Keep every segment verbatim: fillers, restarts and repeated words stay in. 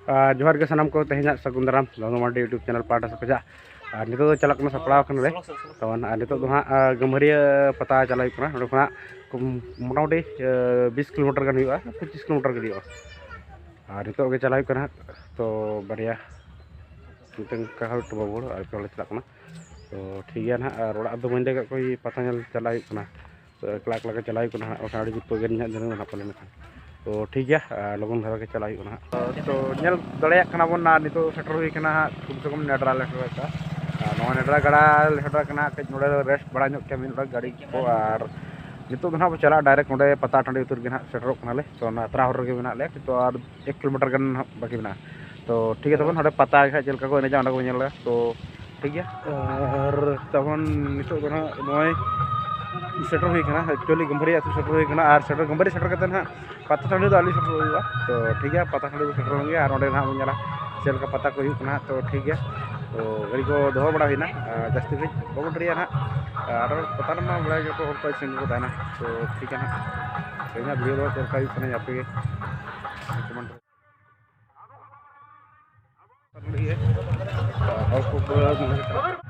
ᱟᱨ ᱡᱚᱦᱟᱨ ᱜᱮ ᱥᱟᱱᱟᱢ ᱠᱚ, ᱛᱮᱦᱮᱧᱟᱜ ᱥᱟᱹᱜᱩᱱ ᱫᱟᱨᱟᱢ ᱫᱷᱚᱱᱩ ᱢᱟᱨᱰᱤ YouTube ᱪᱮᱱᱮᱞ ᱯᱟᱦᱴᱟ ᱥᱮᱫ ᱠᱷᱚᱱᱟᱜ᱾ ᱟᱨ ᱱᱤᱛᱚᱜ ᱫᱚ ᱪᱟᱞᱟᱜ ᱠᱟᱱᱟ, ᱥᱟᱯᱲᱟᱣ ᱠᱟᱱᱟᱞᱮ᱾ ᱛᱚ ᱟᱨ ᱱᱤᱛᱚᱜ ᱫᱚ ᱦᱟᱸᱜ ᱟᱨ ᱜᱟᱹᱢᱵᱷᱟᱹᱨᱤᱭᱟᱹ ᱯᱟᱛᱟ ᱪᱟᱞᱟᱣ ᱦᱩᱭᱩᱜ ᱠᱟᱱᱟ᱾ ᱱᱚᱸᱰᱮ ᱠᱷᱚᱱᱟᱜ ᱠᱚᱢ-, ᱢᱚᱴᱟᱢᱩᱴᱤ ᱵᱤᱥ ᱠᱤᱞᱳᱢᱤᱴᱟᱨ ᱜᱟᱱ ᱦᱩᱭᱩᱜᱼᱟ, ᱯᱚᱸᱪᱤᱥ ᱠᱤᱞᱳᱢᱤᱴᱟᱨ ᱜᱟᱱ ᱦᱩᱭᱩᱜᱼᱟ᱾ ᱟᱨ ᱱᱤᱛᱚᱜ ᱜᱮ ᱪᱟᱞᱟᱣ ᱦᱩᱭᱩᱜ ᱠᱟᱱᱟ ᱦᱟᱸᱜ᱾ ᱛᱚ ᱵᱟᱨᱭᱟ, ᱢᱤᱫᱴᱟᱝ ᱠᱟᱦᱟᱲ ᱴᱚᱵᱟ ᱵᱚᱲ ᱟᱨ ᱞᱮ ᱪᱟᱞᱟᱜ ᱠᱟᱱᱟ᱾ ᱛᱚ ᱴᱷᱤᱠ ᱜᱮᱭᱟ ᱱᱟᱦᱟᱜ, ᱟᱨ ᱚᱲᱟᱜ ᱫᱚ ᱵᱟᱹᱧ ᱞᱟᱹᱭ ᱠᱟᱜ ᱠᱚᱣᱟ, ᱯᱟᱛᱟ ᱧᱮᱞ ᱪᱟᱞᱟᱜ ᱦᱩᱭᱩᱜ ᱠᱟᱱᱟ᱾ ᱛᱚ ᱮᱠᱞᱟ ᱮᱠᱞᱟ ᱜᱮ ᱪᱟᱞᱟᱜ ᱦᱩᱭᱩᱜ ᱠᱟᱱᱟ ᱦᱟᱸᱜ, ᱵᱟᱠᱷᱟᱱ ᱟᱹᱰᱤ ᱡᱩᱛ ᱠᱚ ᱮᱜᱮᱨᱤᱧ ᱦᱟᱸᱜ ᱫᱷᱤᱱᱟᱹᱝ ᱫᱚ ᱱᱟᱦᱟᱜ ᱯᱟᱞᱮ ᱱᱟᱜ ᱠᱷᱟᱱ᱾ ᱛᱚ ᱴᱷᱤᱠ ᱜᱮᱭᱟ, ᱟᱨ ᱞᱚᱜᱚᱱ ᱫᱷᱟᱨᱟ ᱜᱮ ᱪᱟᱞᱟᱜ ᱦᱩᱭᱩᱜ ᱠᱟᱱᱟ ᱦᱟᱸᱜ᱾ ᱛᱚ ᱧᱮᱞ ᱫᱟᱲᱮᱭᱟᱜ ᱠᱟᱱᱟ ᱵᱚᱱ, ᱟᱨ ᱱᱤᱛᱚᱜ ᱥᱮᱴᱮᱨ ᱦᱩᱭ ᱠᱟᱱᱟ ᱦᱟᱸᱜ, ᱠᱚᱢ ᱥᱮ ᱠᱚᱢ ᱱᱮᱰᱨᱟ ᱞᱮ ᱥᱮᱴᱮᱨ ᱠᱟᱱᱟ᱾ ᱟᱨ ᱱᱚᱣᱟ ᱱᱮᱰᱨᱟ ᱜᱟᱰᱟ ᱞᱮ ᱥᱮᱴᱮᱨ ᱠᱟᱱᱟ, ᱠᱟᱹᱡ ᱱᱚᱰᱮ ᱨᱮᱥᱴ ᱵᱟᱲᱟ ᱧᱚᱜ ᱠᱮᱭᱟ ᱢᱤᱫ ᱦᱚᱲ ᱜᱟᱹᱰᱤ ᱠᱚ᱾ ᱟᱨ ᱱᱤᱛᱚᱜ ᱫᱚ ᱱᱟᱦᱟᱜ ᱵᱚ ᱪᱟᱞᱟᱜᱼᱟ ᱰᱟᱭᱨᱮᱠᱴ ᱱᱚᱰᱮ ᱯᱟᱛᱟ ᱴᱟᱺᱰᱤ ᱩᱛᱟᱹᱨ ᱜᱮ ᱱᱟᱦᱟᱜ ᱥᱮᱴᱮᱨᱚᱜ ᱠᱟᱱᱟᱞᱮ᱾ ᱛᱚ ᱚᱱᱟ ᱟᱛᱨᱟ ᱦᱚᱨ ᱨᱮᱜᱮ ᱢᱮᱱᱟᱜ ᱞᱮᱭᱟ, ᱠᱤᱱᱛᱩ ᱟᱨ ᱮᱠ ᱠᱤᱞᱳᱢᱤᱴᱟᱨ ᱜᱟᱱ ᱱᱟᱦᱟᱜ ᱵᱟᱹᱠᱤ ᱢᱮᱱᱟᱜᱼᱟ᱾ ᱛᱚ ᱴᱷᱤᱠ ᱜᱮᱭᱟ, ᱛᱟᱵᱚᱱ ᱱᱚᱰᱮ ᱯᱟᱛᱟ ᱜᱮ ᱦᱟᱸᱜ ᱪᱮᱫ ᱞᱮᱠᱟ ᱠᱚ ᱮᱱᱮᱡᱟ, ᱚᱸᱰᱮ ᱠᱚ ᱧᱮᱞ ᱞᱮᱭᱟ᱾ ᱛᱚ ᱴᱷᱤᱠ ᱜᱮᱭᱟ, ᱟᱨ ᱛᱟᱵᱚᱱ ᱱᱤᱛᱚᱜ ᱫᱚ ᱱᱟᱦᱟᱜ ᱱᱚᱜᱼᱚᱭ ᱥᱮᱴᱮᱨ ᱦᱩᱭ ᱠᱟᱱᱟ, ᱮᱠᱪᱩᱭᱮᱞᱤ ᱜᱟᱹᱢᱵᱷᱟᱹᱨᱤ ᱟᱹᱛᱩ ᱥᱮᱴᱮᱨ ᱦᱩᱭ ᱠᱟᱱᱟ᱾ ᱟᱨ ᱥᱮᱴᱮᱨ, ᱜᱟᱹᱢᱵᱷᱟᱹᱨᱤ ᱥᱮᱴᱮᱨ ᱠᱟᱛᱮ ᱱᱟᱦᱟᱜ ᱯᱟᱛᱟ ᱴᱟᱺᱰᱤ ᱫᱚ ᱟᱹᱣᱨᱤ ᱥᱮᱴᱮᱨ ᱦᱩᱭᱩᱜᱼᱟ᱾ ᱛᱚ ᱴᱷᱤᱠ ᱜᱮᱭᱟ, ᱯᱟᱛᱟ ᱴᱟᱺᱰᱤ ᱵᱚᱱ ᱥᱮᱴᱮᱨ ᱞᱮᱱ ᱜᱮᱭᱟ, ᱟᱨ ᱚᱸᱰᱮ ᱱᱟᱦᱟᱜ ᱵᱚᱱ ᱧᱮᱞᱟ ᱪᱮᱫ ᱞᱮᱠᱟ ᱯᱟᱛᱟ ᱠᱚ ᱦᱩᱭᱩᱜ ᱠᱟᱱᱟ ᱦᱟᱸᱜ᱾ ᱛᱚ ᱴᱷᱤᱠ ᱜᱮᱭᱟ, ᱛᱚ ᱜᱟᱹᱰᱤ ᱠᱚ ᱫᱚᱦᱚ ᱵᱟᱲᱟ ᱦᱩᱭᱱᱟ, ᱟᱨ ᱡᱟᱹᱥᱛᱤ ᱜᱷᱟᱹᱲᱤᱡ ᱵᱟᱵᱚᱱ ᱰᱮᱨᱤᱭᱟ ᱱᱟᱦᱟᱜ᱾ ᱟᱨ ᱯᱟᱛᱟ ᱨᱮᱢᱟ ᱵᱟᱲᱟᱭ ᱜᱮᱭᱟ ᱠᱚ, ᱦᱚᱲ ᱠᱚ ᱥᱮᱱ ᱠᱚ ᱛᱟᱦᱮᱱᱟ᱾ ᱛᱚ ᱴᱷᱤᱠ ᱜᱮᱭᱟ ᱱᱟᱦᱟᱜ, ᱛᱮᱦᱮᱧᱟᱜ ᱵᱷᱤᱰᱤᱭᱳ ᱫᱚ ᱪᱮᱫ ᱞᱮᱠᱟ ᱦᱩᱭᱩᱜ ᱠᱟᱱᱟ ᱟᱯᱮ ᱜᱮ ᱠᱚᱢᱮᱱᱴ ᱨᱮ᱾ ᱦᱚᱲ ᱠᱚ ᱯᱩᱨᱟᱹ ᱱᱚᱰᱮ ᱜᱮ ᱪᱟᱞᱟᱜ ᱠᱟᱱᱟ᱾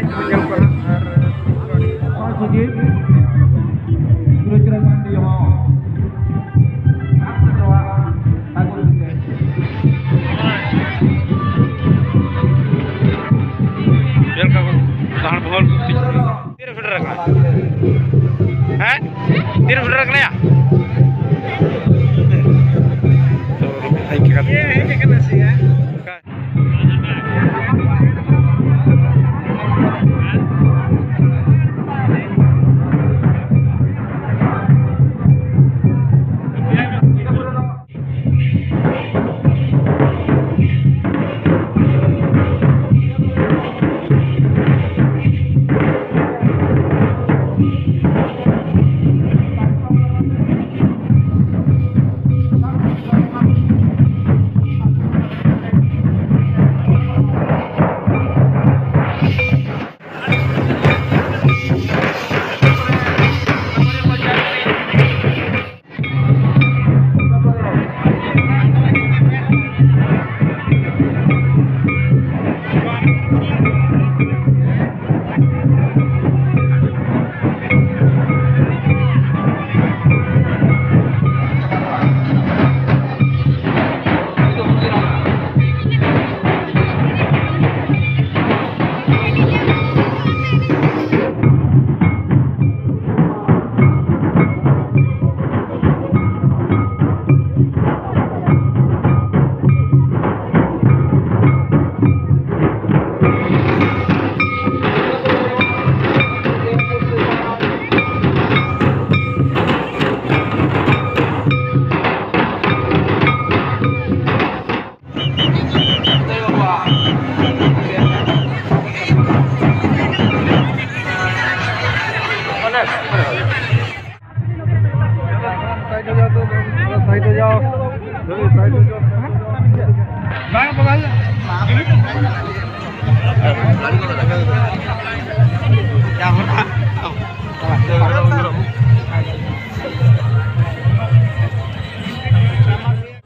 ᱧᱮᱞ ᱠᱚᱣᱟ ᱱᱟᱦᱟᱜ᱾ ᱟᱨ ᱱᱚᱜᱼᱚᱭ ᱥᱩᱡᱤᱛ ᱥᱩᱨᱚᱡᱽ ᱪᱚᱨᱚᱱ ᱢᱟᱱᱰᱤ ᱦᱚᱸ ᱟᱯ ᱥᱮᱴᱮᱨᱚᱜᱼᱟ᱾ ᱥᱟᱹᱜᱩᱱ ᱧᱤᱫᱟᱹ᱾ ᱪᱮᱫ ᱞᱮᱠᱟ ᱠᱚ ᱛᱟᱦᱮᱸ ᱵᱚᱦᱚᱞ ᱛᱤᱨᱮ ᱥᱮᱴᱮᱨ ᱟᱠᱟᱱᱟ? ᱦᱮᱸ? ᱛᱤᱨᱮ ᱥᱮᱴᱮᱨ ᱟᱠᱟᱱᱟ ᱭᱟ? ᱛᱚ, ᱦᱮᱡ ᱟᱠᱟᱱᱟ ᱥᱮ ᱭᱟ?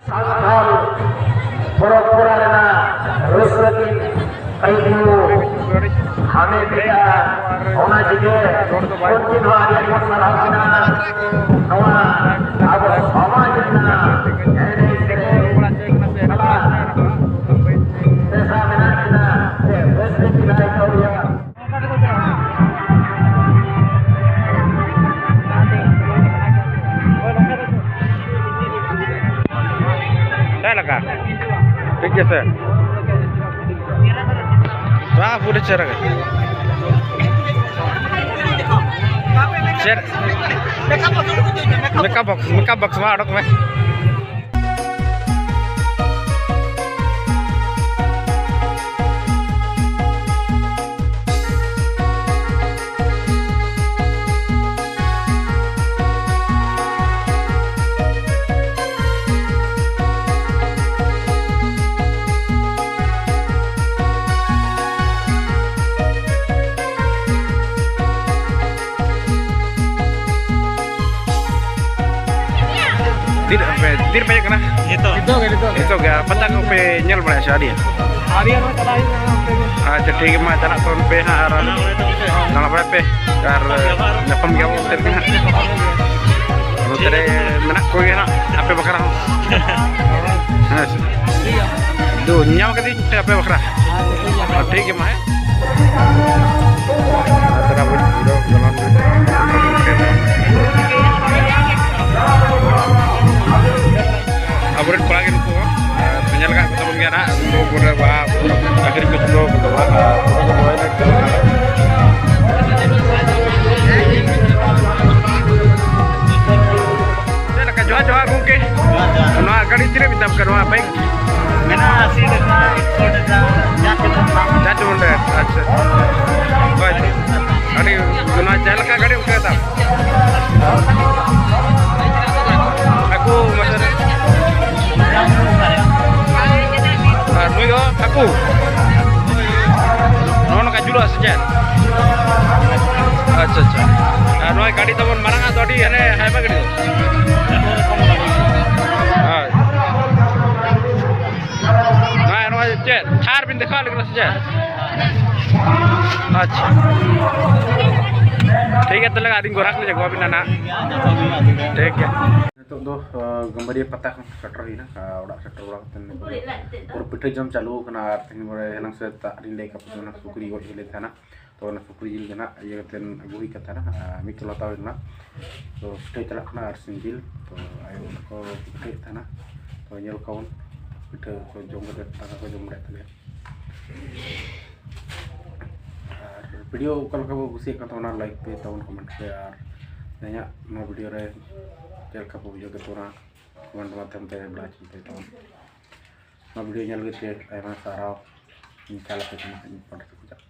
ᱥᱟᱱᱛᱟᱲ ᱯᱚᱨᱚᱵᱽ ᱯᱚᱨᱟ ᱨᱮᱱᱟᱜ ᱨᱟᱹᱥᱠᱟᱹ ᱠᱤᱱ ᱟᱹᱭᱠᱟᱹᱣ ᱦᱟᱢᱮᱴ ᱚᱱᱟ ᱪᱤᱠᱟᱹ ᱩᱱᱠᱤᱱ ᱦᱚᱸ ᱟᱹᱰᱤ ᱟᱹᱰᱤ ᱵᱚᱱ ᱥᱟᱨᱦᱟᱣ ᱠᱤᱱᱟ᱾ ᱱᱚᱣᱟ ᱟᱵᱚ ᱥᱚᱢᱟᱡᱽ ᱨᱮᱱᱟᱜ ᱮᱱᱮᱡ ᱥᱮᱨᱮᱧ ᱠᱷᱮᱞᱟ ᱯᱮᱥᱟ ᱢᱮᱱᱟᱜ ᱠᱤᱱᱟ, ᱥᱮ ᱵᱮᱥ ᱜᱮ ᱠᱤᱱ ᱟᱹᱭᱠᱟᱹᱣ ᱜᱮᱭᱟ᱾ ᱪᱮᱫ ᱞᱮᱠᱟ? ᱴᱷᱤᱠ ᱜᱮᱭᱟ ᱥᱮ? ᱵᱟ, ᱯᱩᱨᱟᱹ ᱪᱮᱦᱨᱟ ᱜᱮ᱾ ᱪᱮᱫ? ᱢᱮᱠᱟᱯ ᱵᱚᱠᱥ, ᱢᱮᱠᱟᱯ ᱵᱚᱠᱥ ᱢᱟ ᱚᱰᱚᱠ ᱢᱮ᱾ ᱛᱤᱱ ᱛᱤᱱ ᱵᱟᱡᱮ ᱠᱟᱱᱟ? ᱱᱤᱛᱚᱜ᱾ ᱱᱤᱛᱚᱜ ᱜᱮ, ᱱᱤᱛᱚᱜ ᱜᱮ᱾ ᱱᱤᱛᱚᱜ ᱜᱮ ᱯᱟᱛᱟ ᱠᱚᱯᱮ ᱧᱮᱞ ᱵᱟᱲᱟᱭᱟ ᱥᱮ ᱟᱹᱣᱨᱤ? ᱟᱹᱣᱨᱤ, ᱟᱨᱦᱚᱸ ᱪᱟᱞᱟᱜ ᱦᱩᱭᱩᱜᱼᱟ ᱚᱱᱛᱮ ᱜᱮ᱾ ᱟᱪᱪᱷᱟ, ᱴᱷᱤᱠ ᱜᱮᱭᱟ, ᱢᱟ ᱪᱟᱞᱟᱜ ᱛᱟᱵᱚᱱ ᱯᱮ ᱦᱟᱸᱜ ᱟᱨ ᱫᱟᱬᱟ ᱵᱟᱲᱟᱭ ᱯᱮ᱾ ᱫᱟᱬᱟ ᱵᱟᱲᱟᱭ ᱯᱮ ᱟᱨ ᱧᱟᱯᱟᱢ ᱜᱮᱭᱟ ᱵᱚᱱ ᱚᱱᱛᱮ ᱨᱮᱜᱮ ᱦᱟᱸᱜ᱾ ᱱᱚᱛᱮ ᱨᱮ ᱢᱮᱱᱟᱜ ᱠᱚᱜᱮ ᱦᱟᱸᱜ ᱟᱯᱮ ᱵᱟᱠᱷᱨᱟ ᱦᱚᱸ᱾ ᱦᱮᱸ ᱥᱮ? ᱫᱩ ᱧᱟᱢ ᱠᱟᱛᱮ ᱟᱯᱮ ᱵᱟᱠᱷᱨᱟ᱾ ᱴᱷᱤᱠ ᱜᱮᱭᱟ, ᱢᱟ ᱦᱮᱸ᱾ ᱟᱵᱚᱨᱮᱱ ᱠᱚᱲᱟ ᱜᱮ ᱱᱩᱠᱩ ᱦᱚᱸ᱾ ᱧᱮᱞ ᱟᱠᱟᱫ ᱠᱚ ᱛᱟᱵᱚᱱ ᱜᱮᱭᱟ ᱱᱟᱦᱟᱜ, ᱩᱱᱠᱩ ᱯᱩᱨᱟᱹ ᱵᱟᱦᱟ ᱟᱹᱠᱷᱨᱤᱧ ᱠᱚ ᱪᱷᱩᱴᱟᱹᱣ ᱠᱟᱱᱟ᱾ ᱯᱩᱨᱟᱹ ᱠᱚ ᱨᱚᱦᱚᱭ ᱞᱮᱫ ᱛᱟᱵᱚᱱᱟ᱾ ᱪᱮᱫ ᱞᱮᱠᱟ? ᱡᱚᱦᱟᱨ, ᱡᱚᱦᱟᱨ ᱜᱚᱢᱠᱮ᱾ ᱡᱚᱦᱟᱨ, ᱡᱚᱦᱟᱨ᱾ ᱱᱚᱣᱟ ᱜᱟᱹᱰᱤ ᱛᱤᱱᱟᱹᱜ ᱵᱤᱱ ᱫᱟᱢ ᱠᱟᱱᱟ, ᱱᱚᱣᱟ ᱵᱟᱭᱤᱠ? ᱢᱮᱱᱟᱜᱼᱟ ᱟᱥᱤ ᱴᱟᱠᱟ, ᱮᱠᱥᱚ ᱴᱟᱠᱟ, ᱡᱟᱦᱟᱸ ᱛᱤᱱᱟᱹᱜ ᱫᱟᱢ᱾ ᱡᱟᱦᱟᱸ ᱛᱤᱱᱟᱹᱜ ᱨᱮᱴ, ᱟᱪᱪᱷᱟ᱾ ᱦᱳᱭ᱾ ᱟᱹᱰᱤ, ᱱᱚᱣᱟ ᱡᱟᱦᱟᱸ ᱞᱮᱠᱟ ᱜᱟᱹᱰᱤ ᱚᱱᱠᱟ ᱫᱟᱢ᱾ ᱦᱟᱹᱠᱩ ᱢᱟᱥᱮ᱾ ᱟᱨ ᱱᱩᱭ ᱫᱚ ᱦᱟᱹᱠᱩ᱾ ᱱᱚᱜᱼᱚ ᱱᱚᱝᱠᱟ ᱡᱩᱞᱩᱜᱼᱟ ᱥᱮ ᱪᱮᱫ? ᱟᱪᱪᱷᱟ, ᱟᱪᱪᱷᱟ᱾ ᱟᱨ ᱱᱚᱣᱟ ᱜᱟᱹᱰᱤ ᱛᱟᱵᱚᱱ ᱢᱟᱨᱟᱝ ᱟᱜ ᱫᱚ ᱟᱹᱰᱤ ᱦᱟᱱᱮ ᱦᱟᱭᱵᱟ ᱜᱟᱹᱰᱤ ᱫᱚ᱾ ᱦᱳᱭ᱾ ᱱᱚᱣᱟ, ᱱᱚᱣᱟ ᱪᱮᱫ? ᱛᱷᱟᱨ ᱵᱤᱱ ᱫᱮᱠᱷᱟᱣ ᱞᱮᱫᱟ ᱥᱮ ᱪᱮᱫ? ᱟᱪᱪᱷᱟ, ᱴᱷᱤᱠ ᱜᱮᱭᱟ, ᱛᱟᱦᱚᱞᱮ ᱟᱹᱞᱤᱧ ᱜᱚᱨᱟᱠ ᱞᱤᱧ ᱟᱹᱜᱩ ᱟᱵᱤᱱᱟ ᱱᱟᱦᱟᱜ᱾ ᱴᱷᱤᱠ ᱜᱮᱭᱟ᱾ ᱱᱤᱛᱚᱜ ᱫᱚ ᱜᱟᱹᱢᱵᱟᱹᱨᱤᱭᱟᱹ ᱯᱟᱛᱟ ᱠᱷᱚᱱ ᱥᱮᱴᱮᱨ ᱦᱩᱭᱱᱟ᱾ ᱚᱲᱟᱜ ᱥᱮᱴᱮᱨ ᱵᱟᱲᱟ ᱠᱟᱛᱮ ᱯᱩᱨᱟᱹ ᱯᱤᱴᱷᱟᱹ ᱡᱚᱢ ᱪᱟᱹᱞᱩ ᱟᱠᱟᱱᱟ᱾ ᱟᱨ ᱛᱮᱦᱮᱧ ᱵᱚᱞᱮ ᱮᱱᱟᱝ ᱥᱮᱛᱟᱜ ᱨᱤᱧ ᱞᱟᱹᱭ ᱠᱟᱜ ᱯᱮ ᱛᱟᱦᱮᱱᱟ, ᱥᱩᱠᱨᱤ ᱜᱚᱡ ᱦᱩᱭ ᱞᱮᱱ ᱛᱟᱦᱮᱱᱟ᱾ ᱛᱚ ᱚᱱᱟ ᱥᱩᱠᱨᱤ ᱡᱤᱞ ᱜᱮ ᱱᱟᱜ ᱤᱭᱟᱹ ᱠᱟᱛᱮ ᱟᱹᱜᱩ ᱦᱩᱭ ᱠᱟᱱ ᱛᱟᱦᱮᱱᱟ᱾ ᱢᱤᱫ ᱠᱤᱞᱳ ᱦᱟᱛᱟᱣ ᱦᱩᱭ ᱞᱮᱱᱟ᱾ ᱛᱚ ᱯᱤᱴᱷᱟᱹ ᱪᱟᱞᱟᱜ ᱠᱟᱱᱟ ᱟᱨ ᱥᱤᱢ ᱡᱤᱞ᱾ ᱛᱚ ᱟᱭᱳ ᱠᱚ ᱯᱤᱴᱷᱟᱹᱭᱮᱫ ᱛᱟᱦᱮᱱᱟ᱾ ᱛᱚ ᱧᱮᱞ ᱠᱚᱣᱟ ᱵᱚᱱ ᱯᱤᱴᱷᱟᱹ ᱠᱚ ᱡᱚᱢ ᱠᱟᱛᱮ ᱫᱟᱠᱟ ᱠᱚ ᱡᱚᱢ ᱵᱟᱲᱟᱭᱮᱫ ᱛᱟᱞᱮᱭᱟ᱾ ᱟᱨ ᱵᱷᱤᱰᱤᱭᱳ ᱚᱠᱟ ᱞᱮᱠᱟ ᱵᱚ ᱠᱩᱥᱤᱭᱟᱜ ᱠᱟᱱ ᱛᱟᱵᱚᱱᱟ, ᱞᱟᱭᱤᱠ ᱯᱮ ᱛᱟᱵᱚᱱ, ᱠᱚᱢᱮᱱᱴ ᱯᱮ᱾ ᱟᱨ ᱛᱮᱦᱮᱧᱟᱜ ᱱᱚᱣᱟ ᱵᱷᱤᱰᱤᱭᱳ ᱨᱮ ᱪᱮᱫ ᱞᱮᱠᱟ ᱵᱚ ᱵᱩᱡᱷᱟᱹᱣ ᱠᱮᱫ ᱛᱟᱵᱚᱱᱟ, ᱠᱚᱢᱮᱱᱴ ᱢᱟᱫᱽᱫᱷᱚᱢ ᱛᱮ ᱵᱟᱲᱟᱭ ᱦᱚᱪᱚ ᱯᱮ ᱛᱟᱵᱚᱱ᱾ ᱱᱚᱣᱟ ᱵᱷᱤᱰᱤᱭᱳ ᱧᱮᱞ ᱞᱟᱹᱜᱤᱫ ᱛᱮ ᱟᱭᱢᱟ ᱥᱟᱨᱦᱟᱣ᱾ ᱤᱧ ᱪᱟᱞᱟᱜ ᱠᱟᱱᱟ, ᱤᱧ ᱯᱚᱱᱰᱤᱛ ᱠᱚ ᱪᱟᱞᱟᱜ